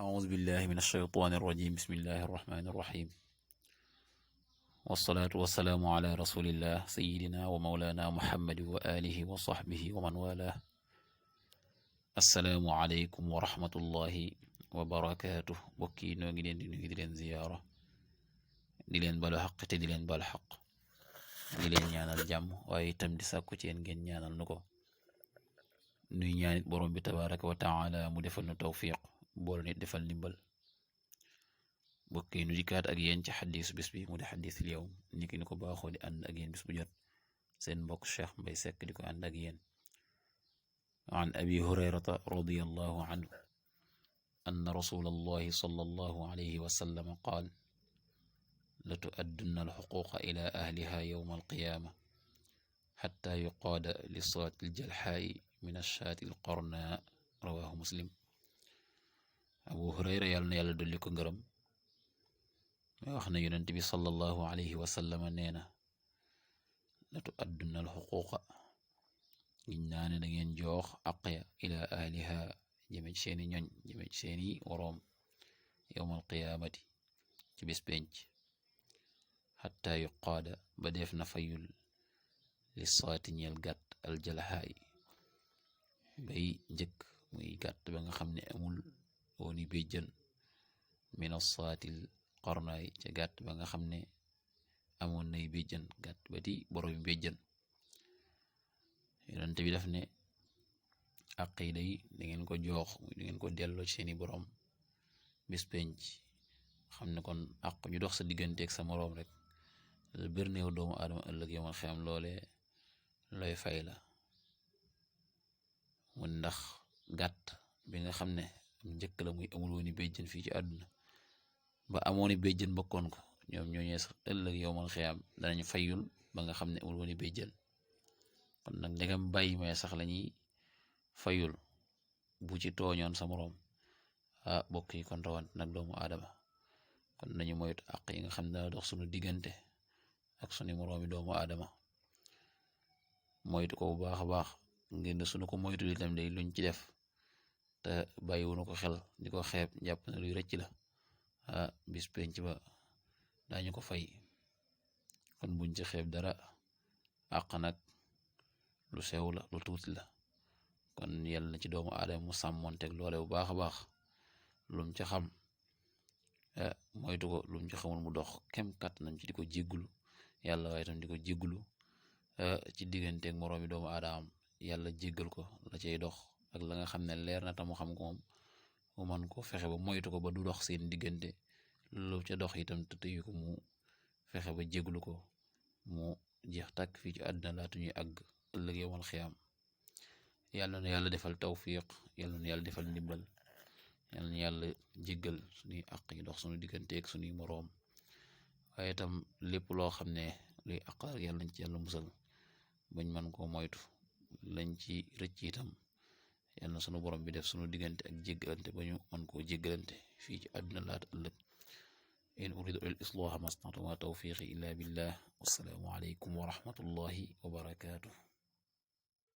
أعوذ بالله من الشيطان الرجيم بسم الله الرحمن الرحيم والصلاة والسلام على رسول الله سيدنا ومولانا محمد وآله وصحبه ومن والاه السلام عليكم ورحمة الله وبركاته bokki noo ngi leen di nuyu di leen ziyaara di leen balu xaq te di leen bal xaq di leen ñaanal jàmm waaye itam di sàkku ci yéen ngeen ñaanal nu ko nuy ñaanit borom bi tabaraka wa taala mu defal nu tawfiq boole nit defal ndimbal bokki nu dikkaat ak yéen ci xadiisu bis bi mu di xadiisul yawm niki ni ko baaxoo di ànd ak yéen bis bu jot seen mbokk Cheikh Mbay Sekk di ko ànd ak yéen an abi hurayrata radiyallahu anhu anna rasulallahi sallallahu alayhi wa sallam qaal la tu'addunna alxuquqa ila ahliha yawma alqiyaama xatta yuqaada li saati aljalxaa'i min ashaati alqarnaa rawaahu muslim abu hurayra yàlla na yàlla dolli ko ngërëm may wax na yonent bi sallallahu alayhi wa sallam nee na la tu'addunna alxuquqa giñ naa ne da ngeen joox àq ya ila ahliha jëme ci seeni ñoñ jëme ci seeni woroom yawmal qiyaamati ci bés penc xatta yuqaada ba def na fayul li saati ñeel gàtt aljalxaay bay njëkk muy gàtt ba nga xam ne amul wooni béjjën min assaatil qarnaay ca gàtt ba nga xam ne amoon nay béjjën gàtt ba di boroomi béjjën yonent bi daf ne àq yi day da ngeen ko joox da ngeen ko delloo ci seeni boroom bés penc xam ne kon àq ju dox sa digganteeg sa moroom rek la bir néew doomu aadama ëllëg yomal xam loole looy fay la mun ndax gàtt bi nga xam ne am njëkk la muy amul wooni béjjën fii ci àdduna ba amooni béjjën bokkoon ko ñoom ñooñee sax ëllëg yomal xiyam danañ fayul ba nga xam ne amul wooni béjjën kon nag ndegam bàyyi may sax lañuy fayul bu ci tooñoon sa moroom bokk yi kon rawant nag doomu aadama kon nañu moytu àq yi nga xam ne dana dox sunu diggante ak sunu moroomi doomu aadama moytu ko bu baax a baax ngeen sunu ko moytu itam day luñ ci def te bàyyiwunu ko xel di ko xeeb jàpp na luy rëcc la bis penc ba dañu ko fay kon buñ ci xeeb dara àq nag lu sew la lu tuuti la kon yàlla na ci doomu aadama mu sàmmoonteeg loole bu baax a baax lum ci xam moytu ko lum ci xamul mu dox kem kàttanam ci di ko jéggulu yàlla waaye tam di ko jéggulu ci digganteeg moroomi doomu aadamam yàlla jéggal ko la cay dox ak la nga xam ne leer na tamu xam ko moom mu man ko fexe ba moytu ko ba du dox seen diggante lu ca dox itam te tëyu ko mu fexe ba jégglu ko mu jeex tàkk fii ci àddina laatu ñuy àgg ëllëg yowmal xiyaam yàlla na yàlla defal tawfiq yàlla na yàlla defal ndimbal yàlla na yàlla jéggal suñuy àq yi dox suñu digganteeg suñuy moroom waaye itam lépp loo xam ne luy àq ak yàlla nañ ci yàlla musal bañ man koo moytu lañ ci rëcc itam yàlla na sunu borom bi def sunu diggante ak jéggalante ba ñu man koo jéggalante fii ci àdduna laata ëllëg in uridu al islaha mastata'tu ma tawfiqi illa billah wassalaamu alaykum wa rahmatullahi wa barakatuh